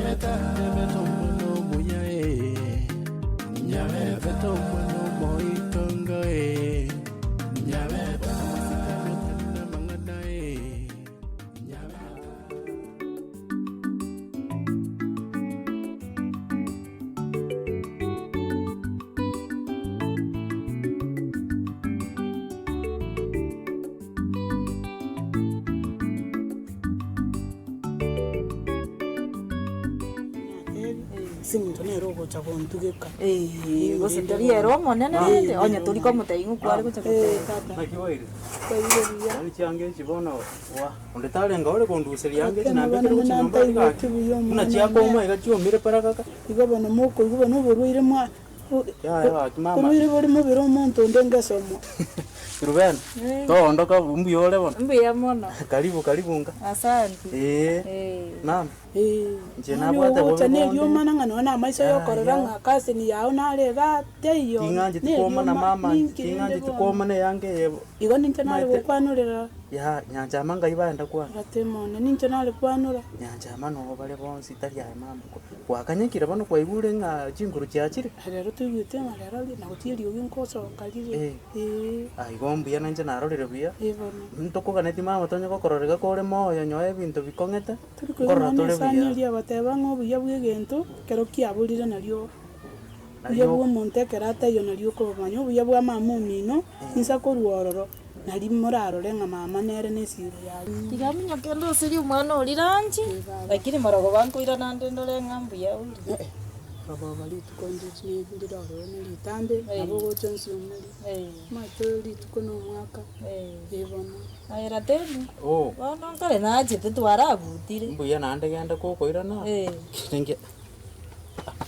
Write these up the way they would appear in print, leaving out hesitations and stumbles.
Nyabeta Nyabeta omwana omuya eh. Nyabeta omwana omoitongo eh. Nyabeta amasikani otari namang'ana eh. Nyabeta. Ase eng'encho nere ogocha gontugeka. Eeh, gose tori ere omonene rende, onye tori komotebia ng'a okware gocha goteba. Tata. Naki boire? Twairire buya. Yaani chianga echi bono wa, onde tarenge ore konduseria anga echi nambekire gochia nyomba aria gaki, buna chiakouma iga chiomire paragaka. Igo bono mokoigwa bono oborwaire mwa Yaya gaki mama. Oborwaire bore mobere omonto onde ngesomo. Rubena, toondoka mbuya ore bono? Mbuya mono. Karibu karibu nka. Asante. Eeh. Eeh. Naam. Ee, Inche nonye nabwate ogocha bobe na bonde. eriomana ng'a nonya na amaiso yokorora Yaya. ng'a cousin yao nare igaa teiyo, Ting'ancheti na kwomana erioma mama, ninki rende ting'ancheti bono. kwomana eanga eye bo. Igo ninche nare Omanyete- gokwanorera. Ya, nyanchama ngai baenda kwana. Gatema one, ninche nare kwanora. Nyanchama noo bare bonsi tari aye mama. Gwakanyekire bono kwaigure ng'a chinguru chiachire? Rero toigwete ng'a rero ri nagotiga eriogi nkosoka rire. Eh. Eeh. Ah igo mbuya nainche narorire buya. Eh bono. Ntokoganeti mama tonye gokorora iga kore moyo nyoe ebinto bikong'ete, Tori koigwa nkorora nonya tore esani buya. eria egoteba ng'a obuya bwa egento ekero kiaborire nario obuya Nario. bwa omonto ekero ataiyo nario okobomanya. Obuya bwa mama omino, insa korwa ororo. Nari morarore ng'a mama nere nesiro yaye. Tiga minyoke ndoserie omwana oria ranchi, lakini morogoba nkoirana nde ndore ng'a mbuya ore. Rogoba rituko ndire ororo ne ritambe, nabo ogocha onsi omori. Omanyete rituko na omwaka, eh bono. Aye Ratemi, Oh. bono nkare nachete twarabutire. Mbuya naende genda kokoirana. Eh. Ninki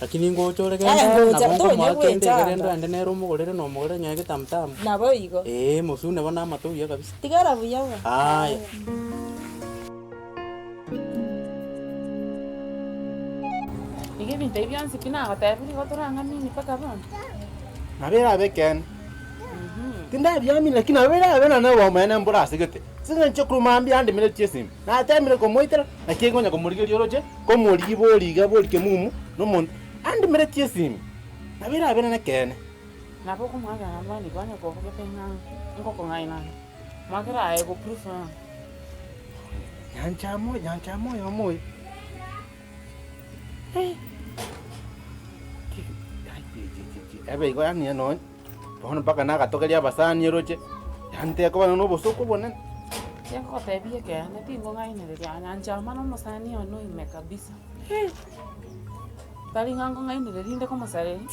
Lakini ngocha ore Aye genda ngocha, nabo tonya nkomoa kende gwechanda. egere ndogende nere omogorere na omogorere nyoe getamutamu. Nabo igo. Eeh mosune bono amato buya kabisa. Tigara buya bo. Aya. Iga ebinto ebi bionsi pi nagotebirie igo torang'amini mpaka bono. Nabo erabe ekeene, tindabiamini lakini nabo erabe nonye na obomaene mbore ase gete, ase eng'encho korwa mambia andemeretie esimi, natemire komoitera, naki nkonya komorigereria oroche, komorigia bori iga bori kemumu, na omonto andemeretie esimi, nabo erabe nonye ekeene. Nabo okomoakera namba nigo onye kobogete ng'a ngokong'aina, mwakera aye go proof ng'a. Nyancha amo nyancha amo oyomo oyo. Ebe igo yaani nonye bono mpaka nagatogeria abasani oroche, yaani tekoba nonya na obosooku obonene. Inche ngogotebia ekeene tingong'ainereria nyancha amo na omosani one oime kabisa, tari ng'a nkong'ainereria inde komosareria,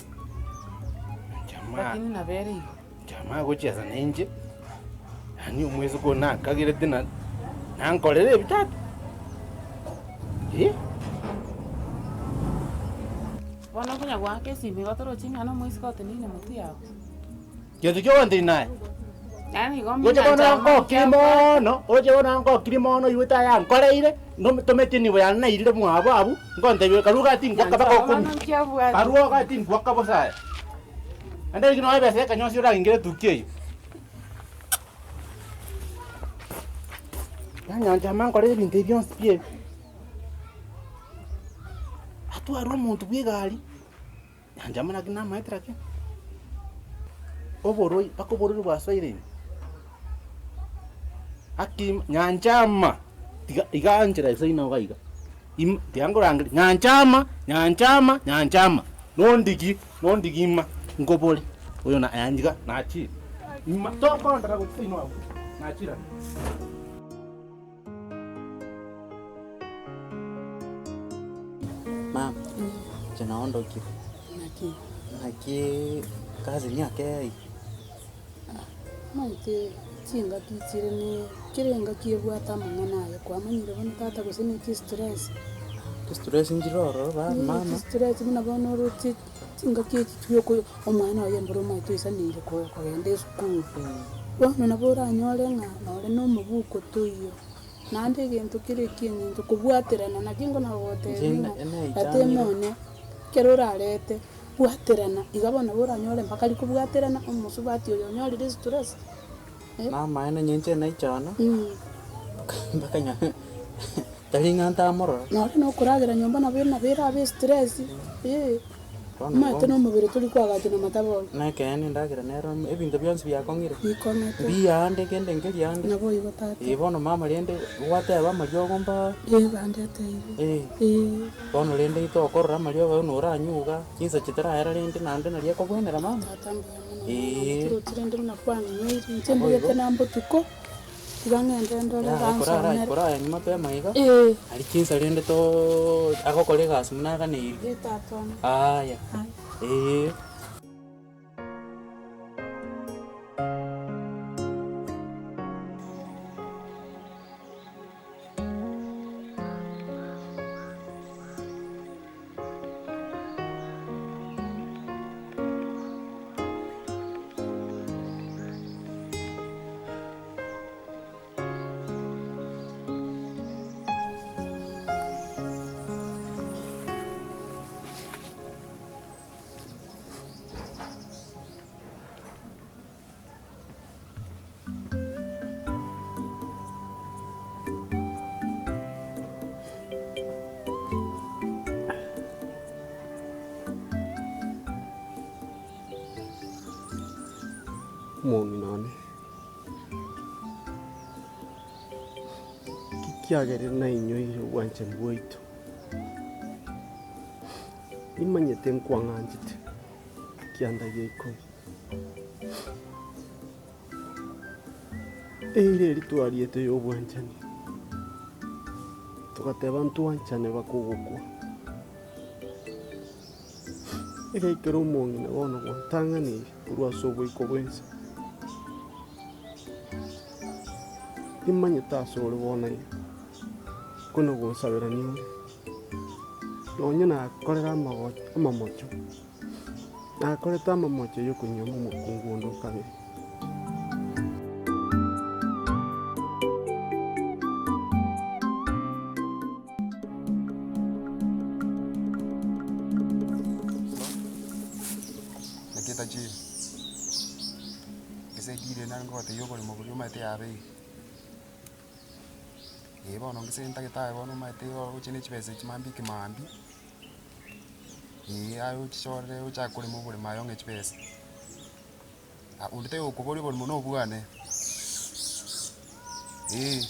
Jamaa lakini nabo ere igo. jamaa agochiesa na inche, yaani omwesike oyo nakagerete na nankorere ebi tata, eh. Bono okonya goaka esimi igo torochi ng'a nomoiseke oteneine motwe yago. Gento kia ogotebia naye, Yaani igo gocha bono ominyancha nkokiri mono, oche bono nkokiri mono oigwete aya ankoreire, ntometie enibo yane nairire mwabo abwo, nkontebia karue gati ngwaka mpaka okomia, karue gati ngwaka bosa aya. Naende riria nonya ebesa ekanyonsi oragingere etuki eyio. Nanyancha ama nkore ebinto ebi bionsi pi ebi. Atware omonto bwa egari, nyancha ama naki namaete lakini, oborwai mpaka oborwaire bwasoire ime. Aki nyancha ama, tiga iga nchera ase ime iga iga, im tiga nkorangeria nyancha ama, nyancha ama, nyancha ama, nondigi nondigi ima nkobore, oyo na iga nachire, ima tokondora gochia seino abwo, nachire. Mama, inche naondokire. Naki? Naki cousin ake iga. Omanyete chingaki chire ne kera engaki ebwate amang'ana aye, kwamanyire bono tata gose ne chistress. Chistress nchire ororo ba mama. Chistress buna bono oroche chingaki echi chioko omwana oye mboro omanyete oisaneire kogenda esukuru. Bono nabo oranyore ng'a nore na omobuko toiyo, naende egento kere ekieng'encho kobwaterana naki nkona gogotebia ng'a tata one, ekero orarete bwaterana, iga bono nabo oranyore mpaka rikobwaterana omosubati oyo onyorire estress eh. Namaene inche naichana, mpaka nya. Tari ng'a ntamorora. Nonye na okoragera nyomba nabo nabo erabe estress, eh, Bono omanyete igo na omobere tori koagachwa na matabori. Na ekeene endagera nero ebinto bionsi biakong'ire. Bikong'ete. Mbuya ande kende nkeri ande. Nabo igo tata. Eh bono mama rende gwateba amariogo mbaa. Eh bandeteire. Eh. Eh. Bono rende itokorora amariogo ayio noranywe iga, chinsa chitarahera rende naende naria ekobwenera mama. Tata mbuya mono mwana Eeh. torochi rende buna kwang'eire, inche mbegete na mbotuko. Tiga ng'ende ndore Yaya korara bansomere. korara nyuma twema iga, Ee. aria chinsa rende too agokora egasi buna aganeirie. Ee tata one. Aya, Aya. eeh. Omong'ina one, ki kiagerire nainyoire obwanchani bwaito? Nimanyete nkwang'anchete kianda gia ikomi. Eira eria twariete ya obwanchani, togateba ntwanchane baka ogokwa. Egaikera omong'ina bono gwantang'aneire korwa ase oboiko bw'ense. Nimanyete ase ore bono iga, kona gonsaberania ore, nonye nakorera amago amamocho, nakorete amamocho ya okonyuoma omokungu onde o kabere. Naki etachiire, gese ediri eye nare ngogotebia oboremo boria omanyete yabeire. Eh bono gese ntagete aye bono omanyete oche na chibesa echi mambia ekemambia, eh aye ochichorere ochake korema oboremo aye ong'e chibesa. Onde taiyo okoboria oboremo na obwane, eh,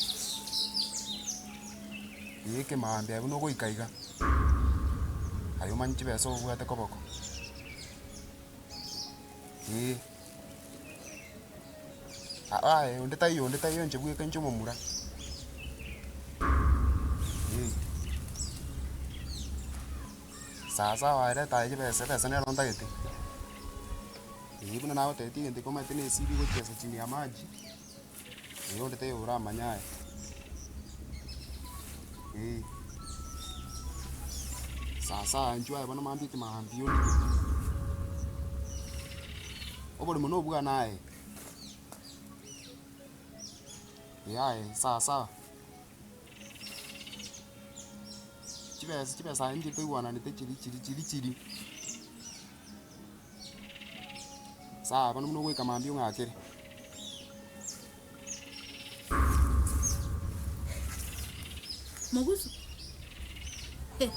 eh ekemambia aye buna ogoika iga, aye omanye chibesa obwate koboko, eh. Aye onde taiyo onde taiyo inche bweka inche omomura, eh. Sawasawa aye reta aye chibesa ebesa nero ntagete. Eeh buna nagotebetie egento ekio omanyete na esiri egochiesa chini ya maji, eeh onde taiyo oramanye aye, eeh. Sawasawa inchuo aye bono mambia ekemambia ondigie, oboremo na obwane aye, eh aye sawasawa. Chibesa chibesa aye inche toigwananete chiri chiri chiri chiri. Sawa bono buna ogoika mambia ong'akere. Mogusu, eh.